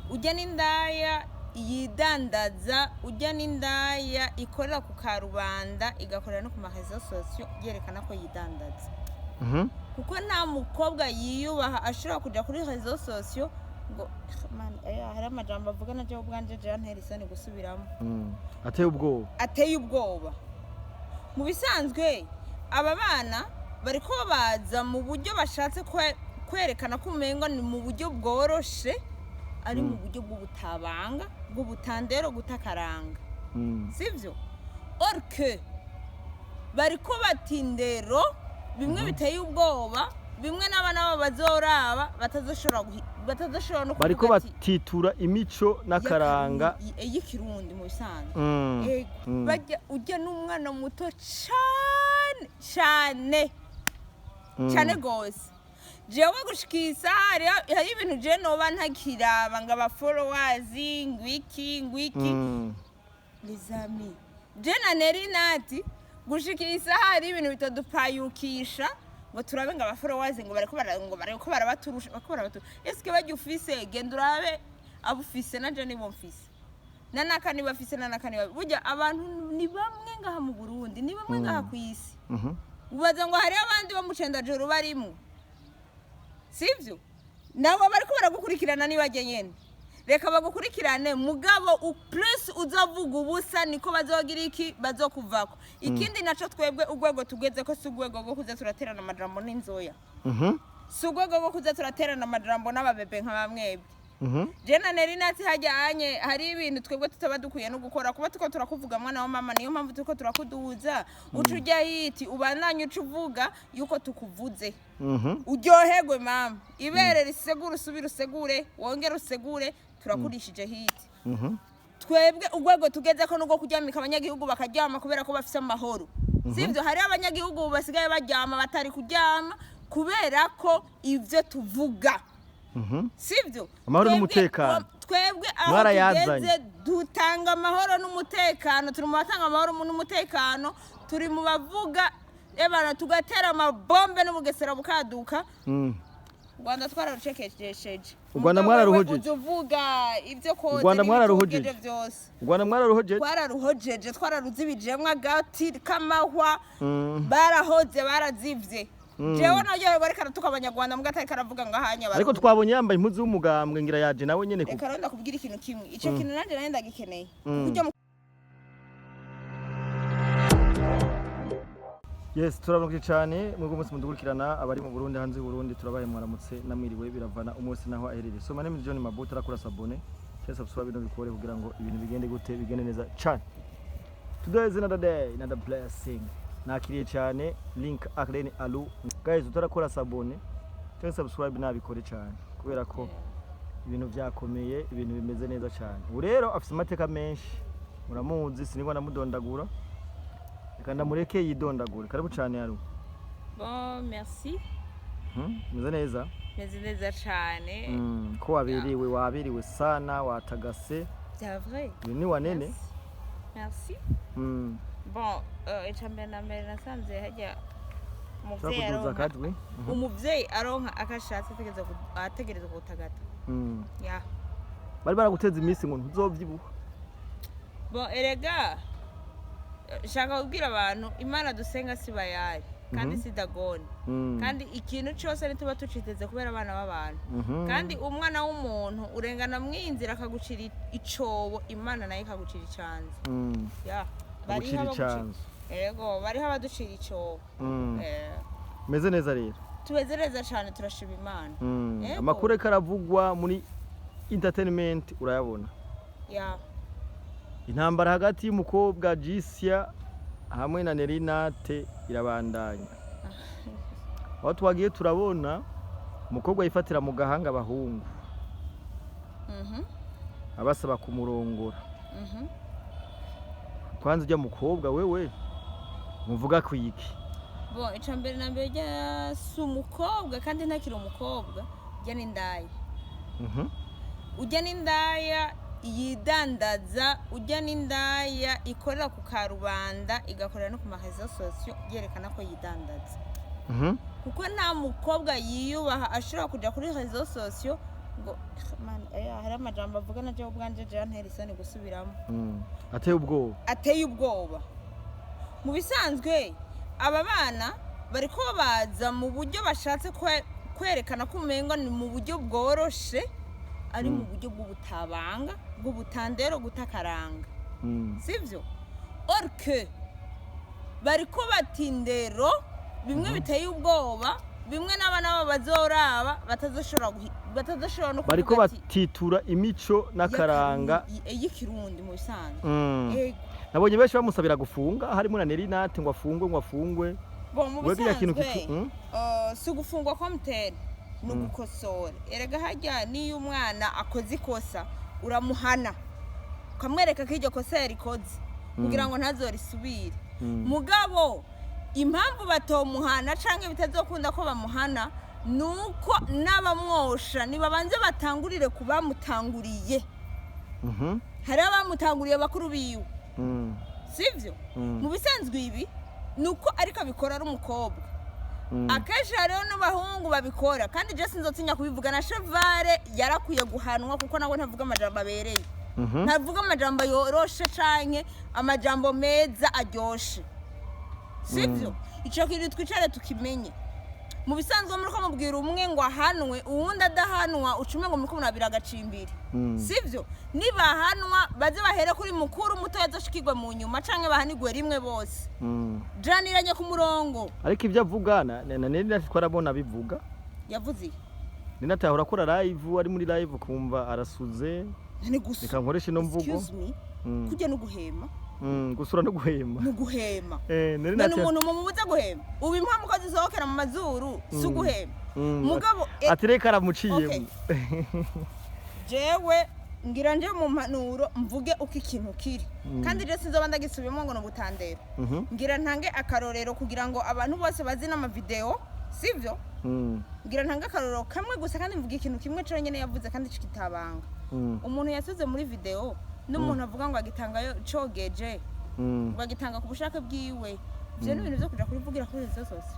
Ujya n'indaya yidandaza, ujya n'indaya ikorera ku karubanda, igakorera no ku ma réseaux sociaux yerekana ko yidandaza, kuko nta mukobwa yiyubaha ashobora kuja kuri réseaux sociaux ngo Man, hari amajambo avuga na jewe ubwanje jewe antera isoni gusubiramo. Ateye ubwoba. Ateye ubwoba. Mu bisanzwe aba bana bariko baza mu buryo bashatse kwerekana ko umengo ni mu buryo bworoshe, ari mu buryo bw'ubutabanga, bw'ubutandero, gutakaranga, sivyo? Or que bariko batindero bimwe biteye ubwoba, bimwe n'abana babo bazoraba batazoshobora no bariko kuvuga ati batitura imico n'akaranga y'ikirundi mu bisanzwe. Ego. Bajya ujya n'umwana muto cane cane, cane gose. Jewe gushika iyi saha hari ibintu je noba ntakiraba ngo aba followers, ngwiki ngwiki. Les amis, je na Neri Nati gushika iyi saha hari ibintu bitadupayukisha ngo turabe ngo aba followers ngo bariko ngo bariko barabaturusha, bariko barabaturusha. Eske bajya ufise, genda urabe abo ufise, nanje nibo mfise, na naka niba afise, na naka niba. Burya abantu ni bamwe ngaha mu Burundi, ni bamwe ngaha ku isi. Ubaza ngo hariho abandi bo mu Cendajuru barimwo, sivyo? Nabo bariko baragukurikirana nibajye nyene, reka bagukurikirane. Mugabo plus uzovuga ubusa niko bazogira iki, bazokuvako. Ikindi naco, twebwe urwego tugeze ko si urwego rwo kuza turaterana amajambo n'inzoya, si urwego rwo kuza turaterana amajambo n'ababebe nka bamwebwe. Jena neri natsi hajyanye hari ibintu twebwe tutaba dukwiye no gukora, kuba tuko turakuvuga mwana wa mama. Niyo mpamvu turiko turakuduza, uca ujya hiti, ubandanye uca uvuga yuko tukuvuze, uryoherwe mama, ibere risegure, usubire usegure, wongere usegure, turakurishije hiti. Twebwe urwego tugeze ko nubwo kuryamika abanyagihugu bakaryama kubera ko bafise amahoro, sivyo? Hariho abanyagihugu basigaye baryama batari kuryama kubera ko ivyo tuvuga, sivyo? Amahoro n'umutekano. Twebwe aho Mwarayazanye. tugeze dutanga amahoro n'umutekano, turi mu batanga amahoro n'umutekano, turi mu bavuga ebana tugatera amabombe n'ubugesera bukaduka. U Rwanda twararucekesheje. U Rwanda Mugabo mwararuhojeje. wewe uza uvuga ibyo koze U Rwanda mwararuhojeje. n'ibitogeje byose. U Rwanda mwararuhojeje. Twararuhojeje, twararuzibijemwo agati k'amahwa. Barahoze barazivye. Jewe naryoherwa ariko aratuka abanyarwanda, mbwa atariko aravuga ngo ahanya. Ariko twabonye yambaye impuzu y'umugambwe, ngira yaje nawe nyene Reka rero ndakubwira ikintu kimwe, ico kintu nanje nari ndagikeneye kurya. Yes, turabaramukije cyane mwebwe umunsi mudukurikirana, abari mu Burundi, hanze y'u Burundi, turabaye mwaramutse namwiriwe, biravana umunsi naho aherereye. So my name is John Mabuta, arakora s'abonner cyangwa subscribe, bino bikore kugira ngo ibintu bigende gute, bigende neza cyane. Today is another day, another blessing. Nakiriye cyane Link Arlene Alu. Guys, utarakora s'abonner cyangwa subscribe nabikore cyane kubera ko ibintu byakomeye, ibintu bimeze neza cyane. Ubu rero afite amateka menshi, muramuzi, sinigwa ndamudondagura, reka ndamureke yidondagure. Karibu cyane Alu. Bon, merci. Meze neza? Meze neza cane. Ko wabiriwe, wabiriwe sana, watagase. C'est vrai. Uyu ni wanene. Merci. Bon, icambere na mbere nasanze hajya Ushobora umuvyeyi kuduza aronka akajwi. Umuvyeyi aronka akashatse ategerezwa gutagata. Ya. Bari baraguteza iminsi ngo ntuzovyibuha. Bon, erega shaka kubwira abantu Imana dusenga si bayari kandi si Dagoni, kandi ikintu cyose ntituba tuciteze kubera abana b'abantu. Kandi umwana w'umuntu urengana mwinzira akagucira icobo, Imana nayo ikagucira icanzu. Ya, bariho Akagucira abagucira icanzu. Yego, bariho abaducira icobo. Meze neza rero? Tumeze neza cyane, turashima Imana. Yego. Amakuru ariko aravugwa muri entertainment urayabona? Ya. Intambara hagati y'umukobwa Jisia hamwe na Nerinate irabandanya, aho twagiye turabona umukobwa yifatira mu gahanga abahungu, abasaba kumurongora. Kwanza ujya mukobwa wewe muvuga kwiki? Bon, icya mbere na mbere rya si umukobwa kandi ntakiri umukobwa, ujya n'indaya. Ujya n'indaya yidandaza, ujya n'indaya ikorera ku karubanda, igakorera no ku ma réseaux sociaux yerekana ko yidandaza, kuko nta mukobwa yiyubaha ashobora kujya kuri réseaux sociaux. Ngo man, hari amajambo avuga na jewe ubwanje jewe antera isoni gusubiramo. Ateye ubwoba. Ateye ubwoba. Mu bisanzwe aba bana bariko baza mu buryo bashatse kwerekana ko umengo ni mu buryo bworoshe, ari mu buryo bw'ubutabanga, bw'ubutandero, gutakaranga, sivyo? Or que bariko batindero bimwe biteye ubwoba, bimwe n'abana babo bazoraba batazoshobora no Bariko kuvuga ati batitura imico n'akaranga y'ikirundi mu bisanzwe. Ego. Nabonye benshi bamusabira gufunga, harimo na Nerinate, ngo afungwe, ngo afungwe. Bo mu Wewe kiriya kintu bisanzwe si ugufungwa kwa mutera, ni ugukosora. Erega harya niyo umwana akoze ikosa uramuhana, ukamwereka ko iryo kosa yarikoze kugira ngo ntazorisubire. Mugabo impamvu batomuhana canke bitazokunda ko bamuhana ni uko n'abamwosha nibabanze batangurire ku bamutanguriye. Hari abamutanguriye, bakuru biwe, sivyo? Mu bisanzwe ibi ni uko ariko abikora ari umukobwa. Akenshi hariho n'abahungu babikora, kandi je sinzotinya kubivuga, na Chevare yarakwiye guhanwa kuko nawe ntavuga amajambo abereye, ntavuga amajambo yoroshe canke amajambo meza aryoshe, sivyo? Ico kintu twicare tukimenye. Mu bisanzwe muriko mubwira umwe ngo ahanwe, uwundi adahanwa, ucume ngo muriko murabira agacimbiri, sivyo? Nibahanwa baze bahere kuri mukuru, muto azoshikirwe mu nyuma, canke bahanigwe rimwe bose. Janiranye ku murongo. Ariko ibyo avuga na Nerinate twarabona abivuga. Yavuze iki? Nerinate ahora akora live, ari muri live ukumva arasuze. Ni gusa Reka nkoreshe ino mvugo. Excuse me, kurya no guhema. Gusura no guhema. Ni uguhema. Nari None nati umuntu mumubuze guhema, ubu impamvu ko zisohokera mu mazuru si uguhema? Mugabo Ati reka aramuciyemo. Jewe ngira nje mu mpanuro mvuge uko ikintu kiri, kandi je sinzoba ndagisubiyemo ngo nubutandera. Ngira ntange akarorero kugira ngo abantu bose bazi n'amavideo, sivyo? Ngira ntange akarorero kamwe gusa, kandi mvuge ikintu kimwe conyene yavuze kandi kitabanga. Umuntu yasize muri video n'umuntu avuga ngo agitangayo cogeje, ngo agitanga ku bushake bwiwe, ivyo ni ibintu vyo kuja kubivugira kuri izo zose.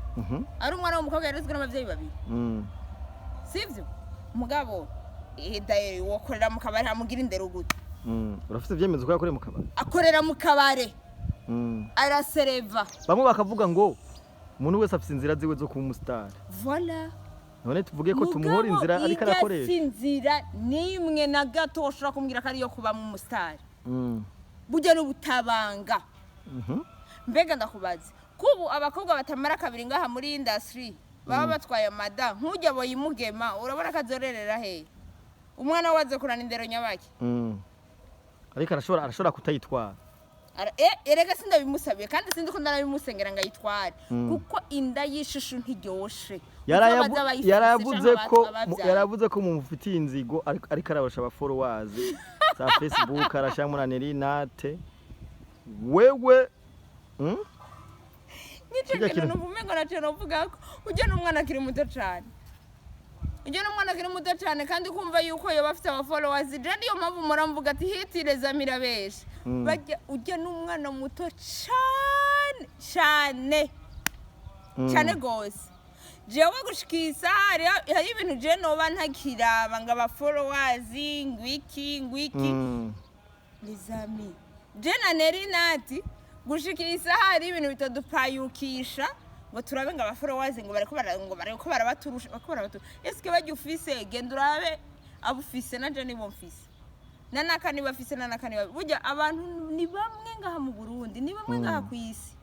Ari umwana w'umukobwa yarezwe n'abavyeyi babiri, sivyo? Mugabo daye wokorera mu kabare hamugira indero gute? Urafite ibyemezo ko yakoreye mu kabari? Akorera mu kabare, arasereva. Bamwe bakavuga ngo umuntu wese afite inzira ziwe zo kuba umusitari. Voilà. None tuvuge ko tumuhora inzira ariko Mugabo arakoresha? si inzira n'imwe na gato ushobora kumbwira ko ariyo kubamo umusitari. Burya n'ubutabanga. Mbega ndakubaza, kubu abakobwa batamara kabiri ngaha muri industry baba batwaye amada, nk'ujya boyimugema, urabona ko azorerera hehe umwana we? Azokurana indero nyabaki? Ariko arashobora kutayitwara. Erega sindabimusabiye, kandi sindi ko ndanabimusengera ngo ayitware, kuko inda y'ishushu ntiryoshe. Uzobaza abayifise Yaravuze canke ko abavyaye. Yaravuze ko mumufitiye inzigo, ariko arabasha aba followers za Facebook, arashaka na Nerinate wewe. Nk'ico Kirya kintu numva umengo naco novuga ko ujya n'umwana akiri muto cane, ujya n'umwana akiri muto cane, kandi kumva yuko yoba afite aba followers, je niyo mpamvu mpora mvuga ati hitireza mirabesha. Bajya ujya n'umwana muto cane cane, cane gose. Jewe gushika isaha hari ibintu je noba ntakiraba ngo aba followers ngwiki ngwiki. Les amis, je na Neri Nati gushika iyi saha hari ibintu bitadupayukisha ngo turabe ngo aba followers ngo bariko ngo bariko barabaturusha, bariko barabaturusha. Eske bajya ufise, genda urabe abo ufise, nanje nibo mfise, na naka niba afise, na naka niba. Burya abantu ni bamwe ngaha mu Burundi, ni bamwe ngaha ku isi.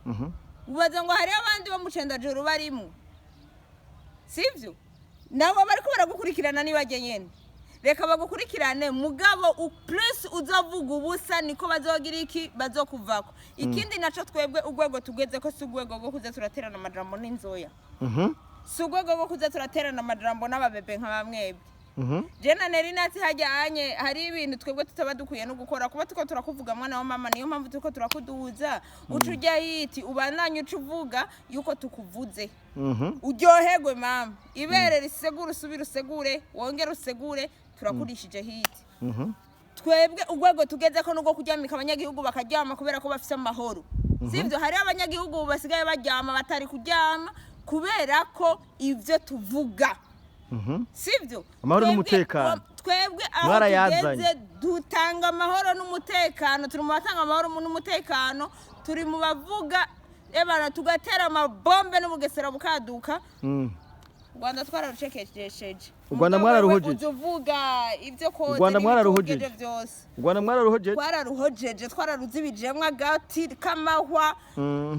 Ubaza ngo hariho abandi bo mu cendajuru barimwo, sivyo? Nabo bariko baragukurikirana nibajye nyene, reka bagukurikirane. Mugabo plus uzovuga ubusa niko bazogira iki, bazokuvako. Ikindi naco, twebwe urwego tugeze ko si urwego rwo kuza turaterana amajambo n'inzoya, si urwego rwo kuza turaterana amajambo n'ababebe nka bamwebwe. Je na Neri Nati hajyanye hari ibintu twebwe tutaba dukwiye no gukora, kuba tuko turakuvuga mwana wa mama. Niyo mpamvu turiko turakuduza, uca ujya hiti ubandanye uca uvuga yuko tukuvuze. Uryoherwe mama, ibere risegure, usubire usegure, wongere usegure, turakurishije hiti. Twebwe urwego tugeze ko nubwo kuryamika abanyagihugu bakaryama kubera ko bafise amahoro, sivyo? Hariho abanyagihugu basigaye baryama batari kuryama kubera ko ivyo tuvuga. Sibyo? Amahoro n'umutekano. Twebwe aho Mwarayazanye. tugeze dutanga amahoro n'umutekano. Turi mu batanga amahoro n'umutekano, turi mu bavuga ebana, tugatera amabombe n'ubugesera bukaduka. U Rwanda twararucekesheje. U Rwanda Mugabo mwararuhojeje. wewe uza uvuga ibyo U koze Rwanda mwararuhojeje. n'ibitogeje byose. U Rwanda mwararuhojeje. Twararuhojeje, twararuzibijemwo agati k'amahwa.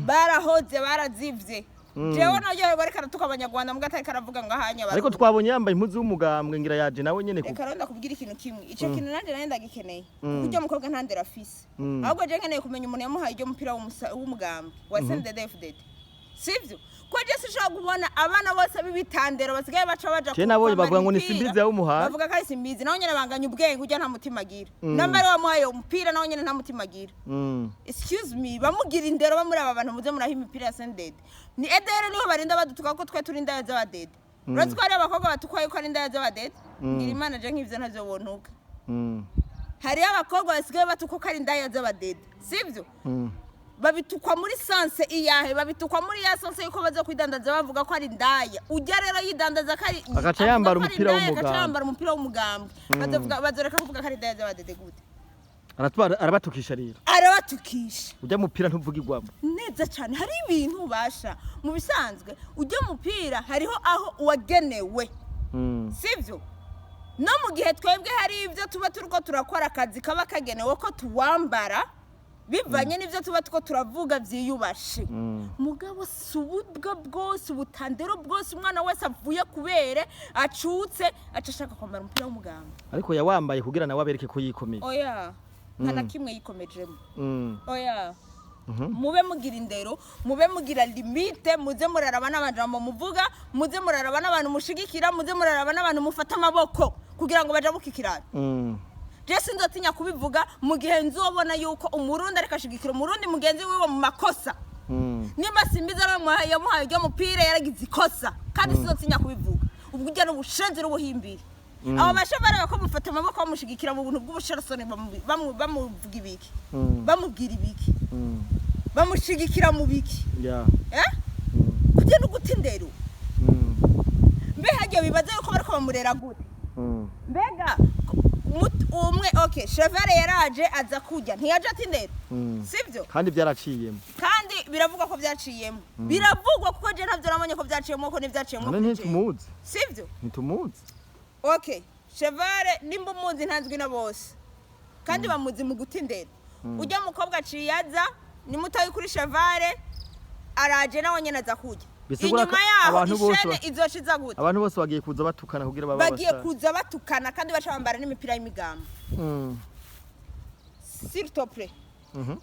Barahoze, barazivye. Jewe naryoherwa ariko aratuka Abanyarwanda, mbwa atariko aravuga ngo ahanya Ariko Abarundi. twabonye yambaye impuzu y'umugambwe, ngira yaje nawe nyene Reka rero ndakubwira ikintu kimwe. Ico kintu nanje nari ndagikeneye, kuko uryo mukobwa nta ndero afise. Ahubwo je nkeneye kumenya umuntu yamuhaye iryo mupira w'umugambwe wa CNDD-FDD, sivyo? Ko je sinshobora kubona abana bose b'ibitandero basigaye baca baja Je nabonye kwambara bavuga ngo ni imipira. Simbizi yawumuhaye. Bavuga ko ari Simbizi. Nawe nyene banganya ubwenge. Urya nta mutima agira. Namba ari wamuhaye umupira, nawe nyene nta mutima agira. Excuse me, bamugira indero bamuri aba bantu muze muraha imipira ya CNDD ni edere, niho barinda badutuka ko twe turi indaya z'abadede. Uretse ko hari abakobwa batukwa yuko ari indaya z'abadede. Ngira Imana, je nk'ivyo ntavyo bontuka. Hariyo abakobwa basigaye batukwa ko ari indaya z'abadede, sivyo? Babitukwa muri sens iyahe? Babitukwa muri ya sens yuko baza kwidandaza bavuga ko ari indaya. Ujya rero yidandaza ko ari Agaca avuga yambara ko ari umupira indaya, w'umugambwe. agaca yambara umupira w'umugambwe. Bazovuga, bazoreka kuvuga ko ari indaya z'abadede gute? Aratwara, arabatukisha rero. Arabatukisha. Ujya mupira ntuvugirwamo. Neza cyane. Hari ibintu ubasha mu bisanzwe, ujya mupira hariho aho wagenewe, sibyo? No mu gihe twebwe hari ibyo tuba turiko turakora, akazi kaba kagenewe ko tuwambara bivanye n'ibyo tuba turiko turavuga byiyubashe. Mugabo si ububwa bwose, ubutandero bwose, umwana wese avuye kubere acutse aca ashaka kwambara umupira w'umuganga. Ariko yawambaye kugira nawe abereke ko yikomeye. Oya, nta na kimwe yikomejemo. Oya. Mube mugira indero, mube mugira limite, muze muraraba n'abantu muvuga, muze muraraba n'abantu mushigikira, muze muraraba n'abantu mufata amaboko kugira ngo bajabuke ikiraro. Je sinzotinya kubivuga mu gihe nzobona yuko Umurundi ariko ashigikira Umurundi mugenzi wiwe mu makosa. Nimba Simbizi ari yamuhaye iryo mupira, yaragize ikosa, kandi sinzotinya kubivuga. Ubwo ujya n'ubushenzi n'ubuhimbiri, abo bashoferi bako mufata amaboko bamushigikira mu buntu bw'ubusharasoni, bamuvuga ibiki? Bamubwira ibiki? Bamushigikira mu biki? Eh? Kujya no guta indero. Mbe hagiye bibaza yuko bariko bamurera gute? Mbega umwe, okay, chevere yaraje aza kujya, ntiyaje ati indero, sibyo? Kandi byaraciyemo. Kandi biravugwa ko byaciyemo, biravugwa, kuko je ntavyo nabonye ko byaciyemo, ko ntibyaciyemo None kuri jewe. ntitumuzi. Sibyo? Ntitumuzi. Okay, chevere nimba umuzi, ntanzwi na bose, kandi bamuzi mu guta indero. Ujya mukobwa aciye aza ni mutoyi kuri chevare, araje nawe nyene aza kujya. Bisigura Inyuma ko yaho abantu bose ishene izoca iza gute? Abantu bose bagiye kuza batukana kugira babe Bagiye abastar. kuza batukana, kandi baca bambara n'imipira y'imigambo. S'il te plaît,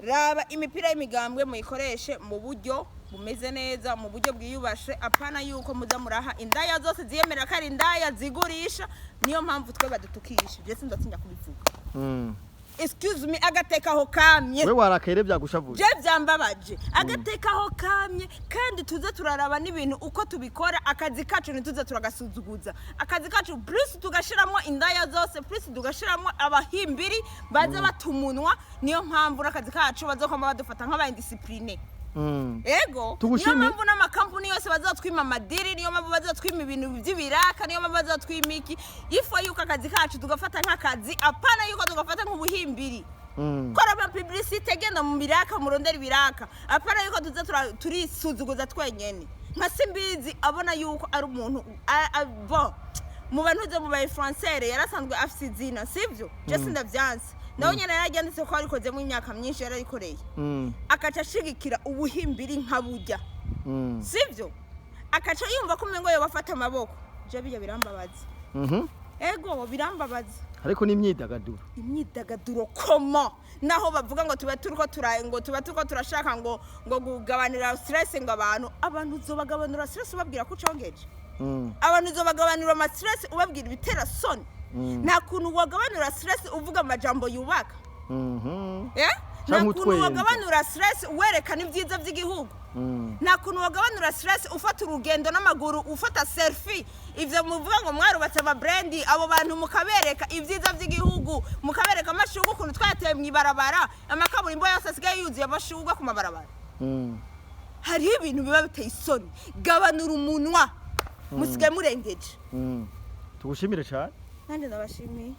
raba imipira y'imigambwe muyikoreshe mu buryo bumeze neza, mu buryo bwiyubashe, apana yuko muza muraha indaya zose ziyemera ko ari indaya zigurisha. Niyo mpamvu twe badutukisha. Je sindotinya kubivuga. Excuse me, agateka aho kamye. We warakere, byagushavuye. Je byambabaje, agateka aho kamye. Kandi tuze turaraba n'ibintu uko tubikora. Akazi kacu ntituze turagasuzuguza. Akazi kacu plus tugashiramo indaya zose, plus tugashiramo abahimbiri baze batumunwa. Niyo mpamvu n'akazi kacu bazokoma badufata nk'aba indiscipline. Ego, niyo Tugushimire. mpamvu n'amakampuni yose bazotwima amadiri, niyo mpamvu bazotwima ibintu by'ibiraka, niyo mpamvu bazotwima iki ifo yuko akazi kacu tugafata nk'akazi, apana yuko tugafata nk'ubuhimbiri. Kora ama publicité, genda mu biraka, murondera ibiraka, apana yuko tuza turisuzuguza twenyene. Nka Simbizi abona yuko ari umuntu bon, mu bantu ze, mu ba influencer yarasanzwe afise izina, sivyo? Je sindavyanse, nawe nyene yararyanditse ko arikozemo imyaka myinshi yararikoreye, akaca ashigikira ubuhimbiri nka burya, sivyo? Akaca yumva ko umengo yobafata amaboko. Je bijya birambabaza. Ego, birambabaza. Ariko n'imyidagaduro. Imyidagaduro komo naho bavuga ngo tuba turiko tura ngo tuba turiko turashaka ngo kugabanira stress, ngo abantu uzobagabanura stress ubabwira ko ucongeje? Abantu uzobagabanura ama stress ubabwira ibitera soni? Nta kuntu wagabanura stress uvuga amajambo yubaka. Eh? Nta Canke kuntu utwenza. wagabanura stress werekana ibyiza by'igihugu. Nta kuntu wagabanura stress ufata urugendo n'amaguru, ufata selfie. Ivyo muvuga ngo mwarubatse ama brand, abo bantu mukabereka ibyiza by'igihugu, mukabereka amashurwe ukuntu twayateye mw'ibarabara, amakaburimbo yose asigaye yuzuye amashurwe ku mabarabara. Hariho ibintu biba biteye isoni. Gabanura umunwa, musigaye murengeje. Tugushimire cyane. Nanjye ndabashimiye.